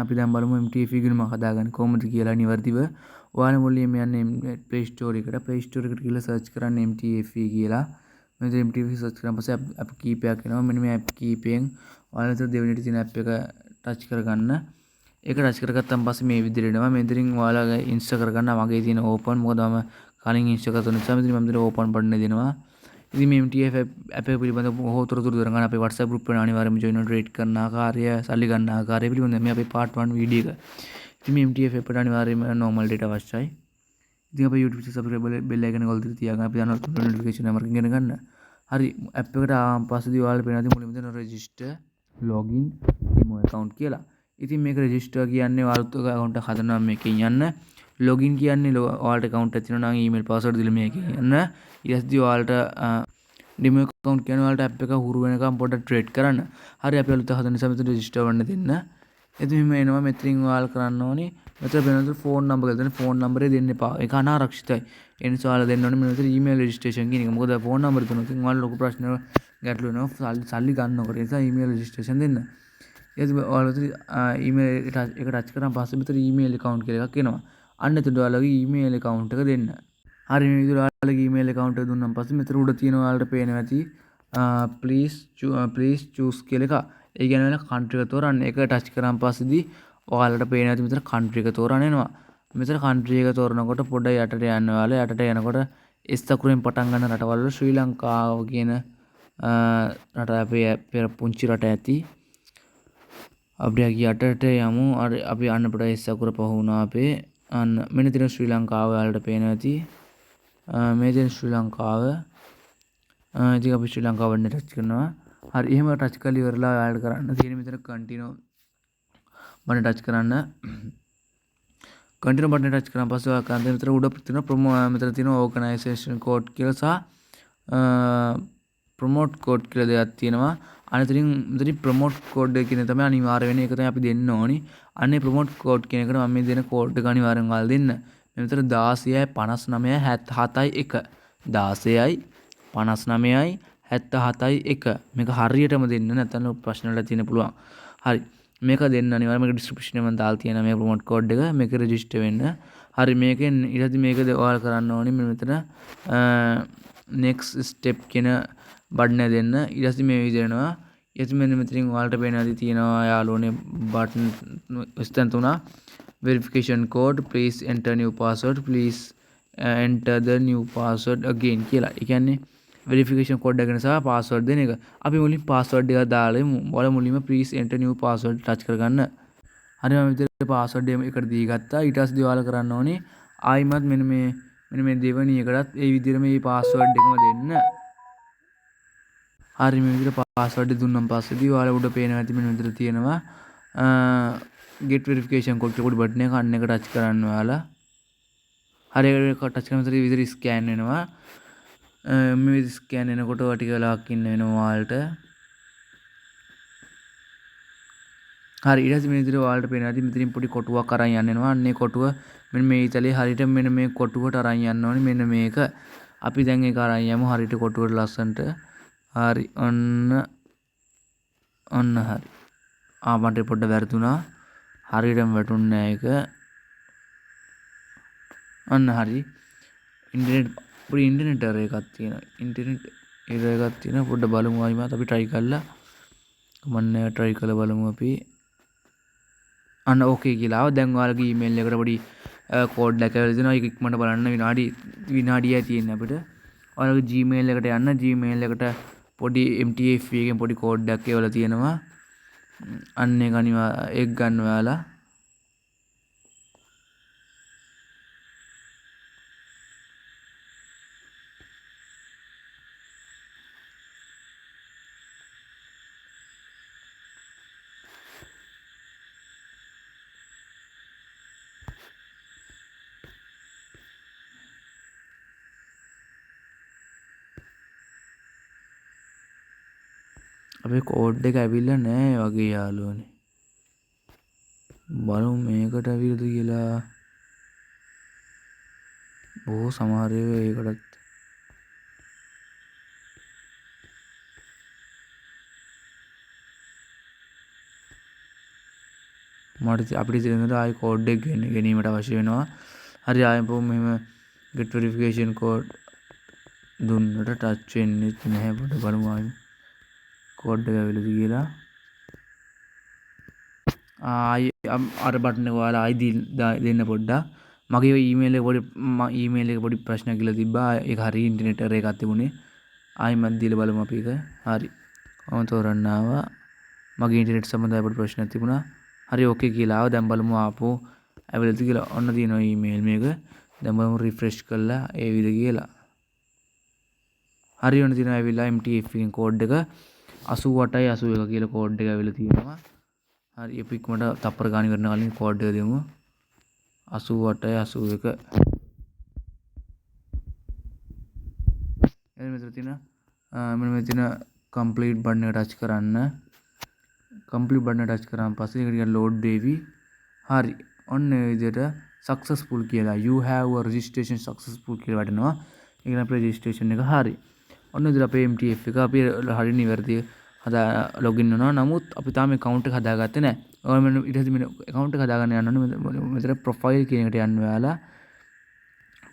අපි දැන් බලමු MTF ගිණුමක් හදාගන්නේ කොහොමද කියලා නිවැරදිව. ඔයාලා මුලින්ම යන්නේ Play Store එකට. Play Store එකට ගිහලා සර්ච් කරන්න MTF කියලා. මෙතන MTF search කරාන් පස්සේ ඇප් කීපයක් එනවා. මෙන්න මේ ඇප් කීපයෙන් ඔයාලා මෙතන දෙවෙනිට තියෙන ඇප් එක ටච් කරගන්න. ඒක ටච් කරගත්තන් පස්සේ මේ විදිහට එනවා. මෙතනින් ඔයාලා ඉන්ස්ටෝල් කරගන්න. මගේ තියෙන ඕපන්, මොකද මම කලින් ඉන්ස්ටෝල් කරපු නිසා මෙතන මම මෙතන ඕපන් බටන් එක දෙනවා. ඉතින් මේ MTF app එක පිළිබඳව බොහෝ තොරතුරු දැනගන්න අපේ WhatsApp group එකට අනිවාර්යයෙන්ම join වෙන්න, රේට් කරන ආකාරය, සල්ලි ගන්න ආකාරය පිළිබඳව මේ අපේ part 1 video එක. ඉතින් මේ MTF app එකට අනිවාර්යයෙන්ම normal data අවශ්‍යයි. ඉතින් අපේ YouTube subscribe bell icon එක ඔල් දීලා තියාගන්න. අපි දාන notification එක මරකින් ගෙන ගන්න. හරි, ඇප් එකට ආවන් පස්සේදී ඔයාලට පේනවා ඉතින් මුලින්ම දෙන register, login, demo account කියලා. ඉතින් මේක register කියන්නේ ඔයාලත් account එකක් හදනවා මේකෙන් යන්න. ලොගින් කියන්නේ ඔයාලට account එකක් තියෙනවා නම් email password දීලා මේකෙන් යන්න. ඊට පස්සේ ඔයාලට ඩෙමෝ account කියන්නේ ඔයාලට ඇප් එක හුරු වෙනකම් පොඩ්ඩක් ට්‍රේඩ් කරන්න. හරි, අපි අලුත හදන නිසා මෙතන රෙජිස්ටර් වෙන්න දෙන්න. ඉතින් මෙහෙම එනවා. මෙතනින් ඔයාලා කරන්න ඕනේ මෙතන වෙනද ෆෝන් නම්බර් එක දෙන්න. ෆෝන් නම්බරේ දෙන්න එපා. ඒක අනාරක්ෂිතයි. ඒ නිසා ඔයාලා දෙන්න ඕනේ මෙතන ඊමේල් රෙජිස්ට්‍රේෂන් කියන එක. මොකද ෆෝන් නම්බර් දුන්නොත් ඉතින් ඔයාලා ලොකු ප්‍රශ්න ගැටලු වෙනවා සල්ලි ගන්නකොට. ඒ නිසා ඊමේල් රෙජිස්ට්‍රේෂන් දෙන්න. ඊට පස්සේ ඔයාලා මෙතන ඊමේල් එක ටච් කරාන් පස්සේ මෙතන ඊමේල් ඇකවුන්ට් කියලා එකක් එනවා. අන්න එතකොට ඔයාලගේ ඊමේල් ඇකවුන්ට් එක දෙන්න. හරි, මේ විදිහට ඔයාලගේ ඊමේල් ඇකවුන්ට් එක දුන්නාන් පස්සේ මෙතන උඩ තියෙන ඔයාලට පේනවා ඇති ප්ලීස් චූස් කියලා එකක්. ඒ කියන්නේ ඔයාලා කන්ට්‍රි එක තෝරන්න. ඒක ටච් කරාන් පස්සේදී ඔයාලට පේනවා ඇති මෙතන කන්ට්‍රි එක තෝරන්න එනවා. මෙතන කන්ට්‍රි එක තෝරනකොට පොඩ යටට යන්න ඔයාලා. යටට යනකොට S අකුරෙන් පටන් ගන්න රටවල් වල ශ්‍රී ලංකාව කියන රට අපේ පෙර පුංචි රට ඇති. අපි යටට යමු. අර අපි අන්න පොඩ S අකුර පහ වුණා අපේ. අන්න මෙන්න තියෙන ශ්‍රී ලංකාව ඔයාලට පේනවා ඇති. මේ තියෙන ශ්‍රී ලංකාව. ඉතින් අපි ශ්‍රී ලංකාව වන්න ටච් කරනවා. හරි, එහෙම ටච් කරලා ඉවරලා ඔයාලට කරන්න තියෙන්නේ මෙතන කන්ටිනියු බටන් ටච් කරන්න. කන්ටිනියු බටන් ටච් කරාන් පස්සේ ඔයාලා කරන්න මෙතන උඩ තියෙන ප්‍රොමෝ, මෙතන තියෙන ඕගනයිසේෂන් කෝඩ් කියලා සහ ප්‍රොමෝට් කෝඩ් කියලා දෙයක් තියෙනවා. අනිතින් මෙතනින් ප්‍රොමෝට් කෝඩ් එක කියන තමයි අනිවාර්ය වෙන්නේ. ඒක තමයි අපි දෙන්න ඕනි. අනේ ප්‍රොමෝට් කෝඩ් කියන එකට මම මේ දෙන කෝඩ් එක අනිවාර්යෙන් ඔයාලා දෙන්න. මේ මෙතන 16යි 59යි 77යි 1. 16යි 59යි 77යි 1. මේක හරියටම දෙන්න, නැත්නම් ප්‍රශ්න වල තියෙන්න පුළුවන්. හරි, මේක දෙන්න අනිවාර්යයෙන්. මේක ඩිස්ක්‍රිප්ෂන් එකේ මම දාලා තියෙනවා මේ ප්‍රොමෝට් කෝඩ් එක. මේක රෙජිස්ටර් වෙන්න. හරි, මේකෙන් ඊට පස්සේ මේක ඔයාලා කරන්න ඕනි මෙන්න මෙතන next step කියන බටන් එක දෙන්න. ඊට පස්සේ මේ විදිහට එනවා. ඊට පස්සේ මෙන්න මෙතනින් ඔයාලට පේනවා ඇති තියෙනවා යාළුවනේ බටන් ස්තන් තුනක්. Verification code, please enter new password, please enter the new password again කියලා. ඒ කියන්නේ verification code එක නිසා password දෙන එක. අපි මුලින් password එක දාලා ඉමු. ඔයාලා මුලින්ම please enter new password touch කරගන්න. හරි, මම විදිහට password එකට දී ගත්තා. ඊට පස්සේ ඔයාලා කරන්න ඕනේ ආයිමත් මෙන්න මේ දෙවෙනි එකටත් ඒ විදිහටම මේ password එකම දෙන්න. හරි, මේ විදිහට password එක දුන්නාන් පස්සේදී ඔයාලා උඩ පේනවා ඇති මෙන්න මෙතන තියෙනවා get verification code කියලා පොඩි බටන් එකක්. අන්න එක ටච් කරන්න ඔයාලා. හරි, ඒක ටච් කරන විතර විදිහට ස්කෑන් වෙනවා. මේ විදිහට ස්කෑන් වෙනකොට ඔයා ටික වෙලාවක් ඉන්න වෙනවා ඔයාලට. හරි, ඊට පස්සේ මේ විදිහට ඔයාලට පේනවා ඇති මෙතනින් පොඩි කොටුවක් අරන් යන්න වෙනවා. අන්න ඒ කොටුව මෙන්න මේ ඉතලේ හරියට මෙන්න මේ කොටුවට අරන් යන්න ඕනේ. මෙන්න මේක. අපි දැන් ඒක අරන් යමු හරියට කොටුවට ලස්සනට. හරි, ඔන්න හරි. මට පොඩ්ඩක් වැරදුනා. හරියටම වැටුන්නේ නෑ ඒක. ඔන්න හරි. ඉන්ටර්නෙට් පොඩි ඉන්ටර්නෙට් එරර් එකක් තියෙනවා. ඉන්ටර්නෙට් එරර් එකක් තියෙනවා. පොඩ්ඩක් බලමු ආයිමත් අපි try කරලා. කමන්නේ try කරලා බලමු අපි. අන්න ඕකේ කියලා ආවා. දැන් ඔයාලගේ ඊමේල් එකට පොඩි කෝඩ් එකක් ඇවිල්ලා දෙනවා. ඒක ඉක්මනට බලන්න. විනාඩියයි තියෙන්නේ අපිට. ඔයාලගේ Gmail එකට යන්න. Gmail එකට පොඩි MTF එකෙන් පොඩි කෝඩ් එකක් එවලා තියෙනවා. අන්න ඒක ඒක ගන්න ඔයාලා. අපේ කෝඩ් එක ඇවිල්ලා නෑ වගේ යාළුවනේ. බලමු මේකට ඇවිල්ලාද කියලා. බොහෝ සමහර ඒවා ඒකටත් මට අපිට ඉතින් ආයි කෝඩ් එක ගැනීමට අවශ්‍ය වෙනවා. හරි, ආයෙ මෙහෙම get verification code දුන්නට ටච් වෙන්නේ නැහැ. පොඩ බලමු ආයෙ කෝඩ් එක ඇවිල්ලාද කියලා. ආයි අර බටන් එක ඔයාලා ආයි දෙන්න පොඩ්ඩක්. මගේ ඊමේල් එක පොඩි ඊමේල් එක පොඩි ප්‍රශ්නයක් කියලා තිබ්බා. ඒක හරි ඉන්ටර්නෙට් එරර් එකක් තිබුණේ. ආයිමත් දීලා බලමු අපි ඒක. හරි, මම තෝරන්න ආවා. මගේ ඉන්ටර්නෙට් සම්බන්ධව පොඩි ප්‍රශ්නයක් තිබුණා. හරි, ඕකේ කියලා ආවා. දැන් බලමු ආපහු ඇවිල්ලාද කියලා. ඔන්න තියෙනවා ඊමේල් මේක. දැන් බලමු රිෆ්‍රෙෂ් කරලා ඒවිද කියලා. හරි, ඔන්න තියෙනවා ඇවිල්ලා MTF එකෙන් කෝඩ් එක 88යි 81 කියලා කෝඩ් එක ඇවිල්ලා තියෙනවා. හරි, අපි ඉක්මනට තප්පර ගාන ඉවරන කලින් කෝඩ් එක දෙමු. 88යි 81. එතන මෙතන තියෙන මෙන්න මෙතන තියෙන කම්ප්ලීට් බටන් එක ටච් කරන්න. කම්ප්ලීට් බටන් එක ටච් කරාන් පස්සේ ඒක ටිකක් ලෝඩ් වේවි. හරි, ඔන්න ඒ විදිහට සක්සස්ෆුල් කියලා you have a registration successful කියලා වැටෙනවා. ඒ කියන්නේ අපේ රෙජිස්ට්‍රේෂන් එක හරි. ඔන්න විදිහට අපේ MTF එක අපි හරි නිවැරදිව හදා ලොගින් වෙනවා. නමුත් අපි තාම ඇකවුන්ට් එක හදාගත්තේ නැහැ. ඔයාලා මෙන්න ඊට පස්සේ මෙන්න ඇකවුන්ට් එක හදාගන්න යන්න ඕනේ. මෙතන ප්‍රොෆයිල් කියන එකට යන්න ඔයාලා.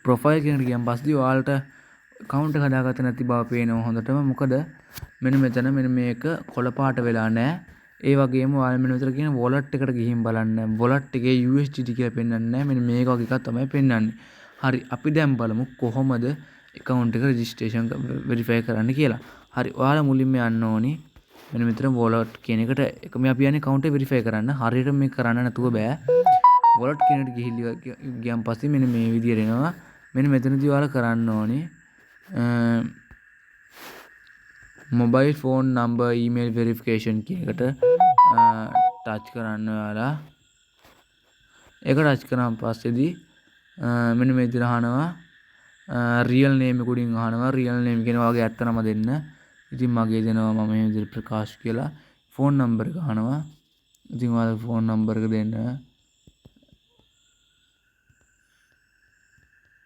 ප්‍රොෆයිල් කියන එකට ගියන් පස්සේ ඔයාලට ඇකවුන්ට් එක හදාගත්තේ නැති බව පේනවා හොඳටම. මොකද මෙන්න මෙතන මෙන්න මේක කොළ පාට වෙලා නැහැ. ඒ වගේම ඔයාලා මෙන්න මෙතන කියන වොලට් එකට ගිහින් බලන්න. වොලට් එකේ USDT කියලා පෙන්වන්නේ නැහැ. මෙන්න මේක වගේ එකක් තමයි පෙන්වන්නේ. හරි, අපි දැන් බලමු කොහොමද ඇකවුන්ට් එක රෙජිස්ට්‍රේෂන් වෙරිෆයි කරන්න කියලා. හරි, ඔයාලා මුලින්ම යන්න ඕනි මෙන්න මෙතන වොලට් කියන එකට. එක මේ අපි යන්නේ ඇකවුන්ට් එක වෙරිෆයි කරන්න. හරියට මේක කරන්න නැතුව බෑ. වොලට් කියන එකට ගිහිල්ලා ගියන් පස්සේ මෙන්න මේ විදියට එනවා. මෙන්න මෙතනදී ඔයාලා කරන්න ඕනි mobile phone number email verification කියන එකට ටච් කරන්න ඔයාලා. ඒක ටච් කරාන් පස්සේදී මෙන්න මේ විදිහට අහනවා රියල් නේම් එක උඩින් අහනවා. රියල් නේම් කියන ඔයාගේ ඇත්ත නම දෙන්න. ඉතින් මගේ දෙනවා මම මේ විදිහට ප්‍රකාශ් කියලා. ෆෝන් නම්බර් එක අහනවා. ඉතින් ඔයාලා ෆෝන් නම්බර් එක දෙන්න.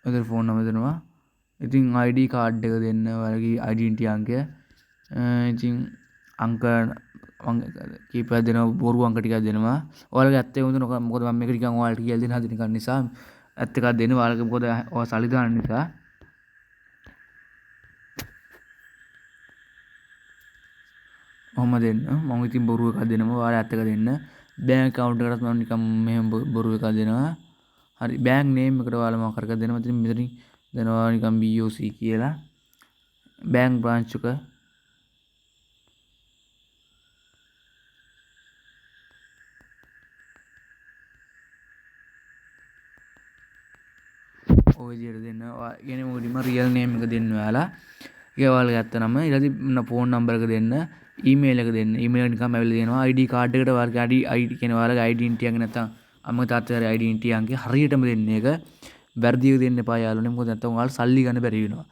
ඔතන ෆෝන් නම්බර් දෙනවා. ඉතින් ID card එක දෙන්න ඔයාලගේ ඩෙන්ටිටි අංකය. ඉතින් අංක කීපයක් දෙනවා, බොරු අංක ටිකක් දෙනවා. ඔයාලගේ ඇත්ත එක හොඳ මොකද මම මේක නිකන් ඔයාලට කියලා දෙන්න හදන එක නිසා ඇත්ත එකක් දෙන්න. ඔයාලගේ මොකද ඔයා සල්ලි දාන නිසා. ඔහොම දෙන්න. මම ඉතින් බොරු එකක් දෙනවා. ඔයාලා ඇත්ත එක දෙන්න. බැංක් ඇකවුන්ට් එකටත් මම නිකන් මෙහෙම බොරු එකක් දෙනවා. හරි, බැංක් නේම් එකට ඔයාලා මොකක් හරි එකක් දෙනවා. ඉතින් මෙතනින් දෙනවා නිකන් BOC කියලා. බැංක් බ්‍රාන්ච් එක ඔය විදියට දෙන්න. ඔයා කියන්නේ මුලින්ම රියල් නේම් එක දෙන්න ඔයාලා. ඒක ඔයාලගේ ඇත්ත නම. ඊට පස්සේ ෆෝන් නම්බර් එක දෙන්න, ඊමේල් එක දෙන්න. ඊමේල් එක නිකම්ම ඇවිල්ලා දෙනවා. ID card එකට ඔයාලගේ ID කියන්නේ ඔයාලගේ ඩෙන්ටිටි අංක නැත්තම් අම්මගේ තාත්තගේ හරි ඩෙන්ටිටි අංකය හරියටම දෙන්න. ඒක වැරදිව දෙන්න එපා යාළුවනේ. මොකද නැත්තම් ඔයාලා සල්ලි ගන්න බැරි වෙනවා.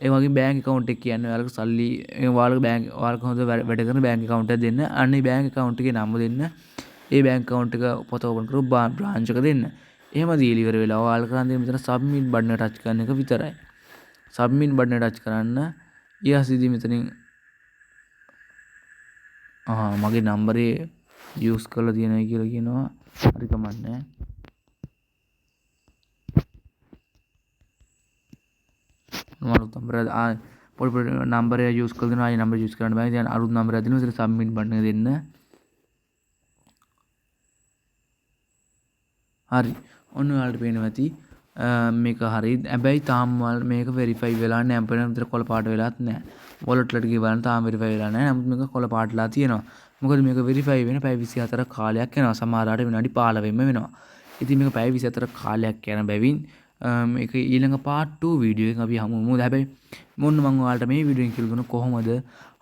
ඒ වගේම බැංක් ඇකවුන්ට් එක කියන්නේ ඔයාලගේ සල්ලි, ඒ ඔයාලගේ බැංක්, ඔයාලගේ හොඳ වැඩ කරන බැංක් ඇකවුන්ට් එකක් දෙන්න. අන්න ඒ බැංක් ඇකවුන්ට් එකේ නම දෙන්න. ඒ බැංක් ඇකවුන්ට් එක පොත ඕපන් කරපු බ්‍රාන්ච් එක දෙන්න. එහෙම දීලා ඉවර වෙලා ඔයාලා කරන් දෙන්නේ මෙතන සබ්මිට් බටන් එක ටච් කරන එක විතරයි. සබ්මිට් බටන් එක ටච් කරන්න. ඊට පස්සේ මෙතනින් මගේ නම්බරේ යූස් කරලා තියෙනවා කියලා කියනවා. හරි, කමක් නෑ. මම අලුත් නම්බරය පොඩි පොඩි නම්බරය යූස් කරලා දෙනවා. ආයේ නම්බර යූස් කරන්න බෑ. ඉතින් අලුත් නම්බරයක් දෙනවා. ඉතින් සබ්මිට් බටන් එක දෙන්න. හරි, ඔන්න ඔයාලට පේනවා ඇති මේක හරි. හැබැයි තාම ඔයාලට මේක වෙරිෆයි වෙලා නෑ. අපේ නම් විතර කොළ පාට වෙලාත් නෑ. වොලට් වලට ගිහ බලන්න තාම වෙරිෆයි වෙලා නෑ. නමුත් මේක කොළ පාටලා තියෙනවා. මොකද මේක වෙරිෆයි වෙන පැය 24 කාලයක් යනවා. සමහර වෙලාවට විනාඩි 15 වෙනවා. ඉතින් මේක පැය 24 කාලයක් යන බැවින් මේක ඊළඟ පාර්ට් 2 වීඩියෝ එකෙන් අපි හමු වෙමු. හැබැයි මොන්න මං ඔයාලට මේ වීඩියෝ එකෙන් කියලා දුන්න කොහොමද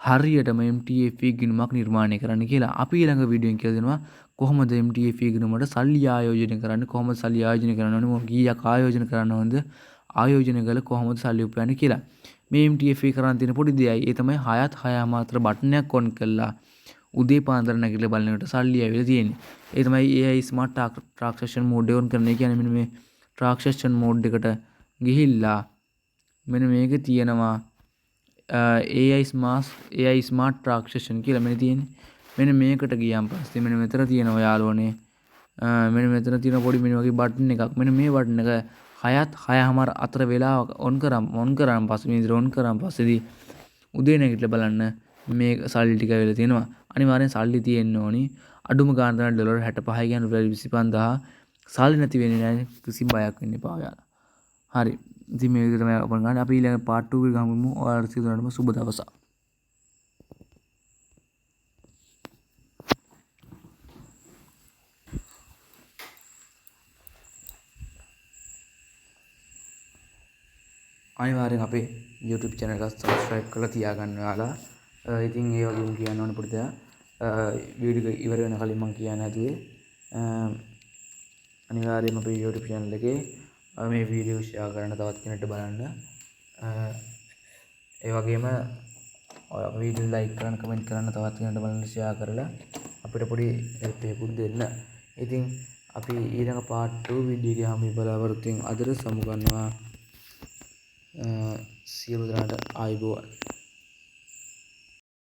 හරියටම MTF ගිණුමක් නිර්මාණය කරන්න කියලා. අපි ඊළඟ වීඩියෝ එකෙන් කියලා දෙනවා කොහොමද MTF ගිණුමට සල්ලි ආයෝජනය කරන්නේ, කොහොමද සල්ලි ආයෝජනය කරන්න ඕනේ, මොන කීයක් ආයෝජන කරන්න ඕනද, ආයෝජනය කළ කොහොමද සල්ලි උපයන්නේ කියලා. මේ MTF කරන් තියෙන පොඩි දෙයයි. ඒ තමයි හයත් හය අමාත්‍ර බටන් එකක් ඔන් කළා උදේ පාන්දර නැගිටලා බලනකොට සල්ලි ඇවිල්ලා තියෙන්නේ. ඒ තමයි AI smart transaction mode එක ඔන් කරන. ඒ කියන්නේ මෙන්න මේ ට්‍රාන්සැක්ෂන් මෝඩ් එකට ගිහිල්ලා මෙන්න මේකේ තියෙනවා AI smart transaction කියලා මෙන්න තියෙන්නේ. මෙන්න මේකට ගියන් පස්සේ මෙන්න මෙතන තියෙනවා යාළුවනේ මෙන්න මෙතන තියෙන පොඩි මෙන්න වගේ බටන් එකක්. මෙන්න මේ බටන් එක 6ත් 6:30 අතර වෙලාවක ඔන් කරාම පස්සේ මේ විදිහට ඔන් කරාම පස්සේදී උදේ නැගිටලා බලන්න මේ සල්ලි ටික ඇවිල්ලා තියෙනවා. අනිවාර්යෙන් සල්ලි තියෙන්න ඕනි. අඩුම ගාන තමයි ඩොලර් 65 කියන්නේ රුපියල් 25000. සල්ලි නැති වෙන්නේ නැහැ, කිසි බයක් වෙන්න එපා ඔයාලා. හරි. ඉතින් මේ විදිහට තමයි ඔපන් ගන්න. අපි ඊළඟ පාර්ට් 2 එකට ගමු. ඔයාලට සියලු දෙනාටම සුබ දවසක්. අනිවාර්යෙන් අපේ YouTube channel එක subscribe කරලා තියාගන්න ඔයාලා. ඉතින් ඒ වගේම කියන්න ඕන පොඩි දෙයක්. වීඩියෝ එක ඉවර වෙන කලින් මම කියන්න හැදුවේ. අනිවාර්යයෙන්ම අපේ YouTube channel එකේ මේ වීඩියෝ ෂෙයා කරන්න තවත් කෙනෙක්ට බලන්න. ඒ වගේම ඔයා වීඩියෝ ලයික් කරන්න, කමෙන්ට් කරන්න, තවත් කෙනෙක්ට බලන්න ෂෙයා කරලා අපිට පොඩි හෙල්ප් එකකුත් දෙන්න. ඉතින් අපි ඊළඟ පාර්ට් 2 වීඩියෝ එකේ හැම බලාපොරොත්තුෙන් අදට සමුගන්නවා. සියලු දෙනාට ආයුබෝවන්.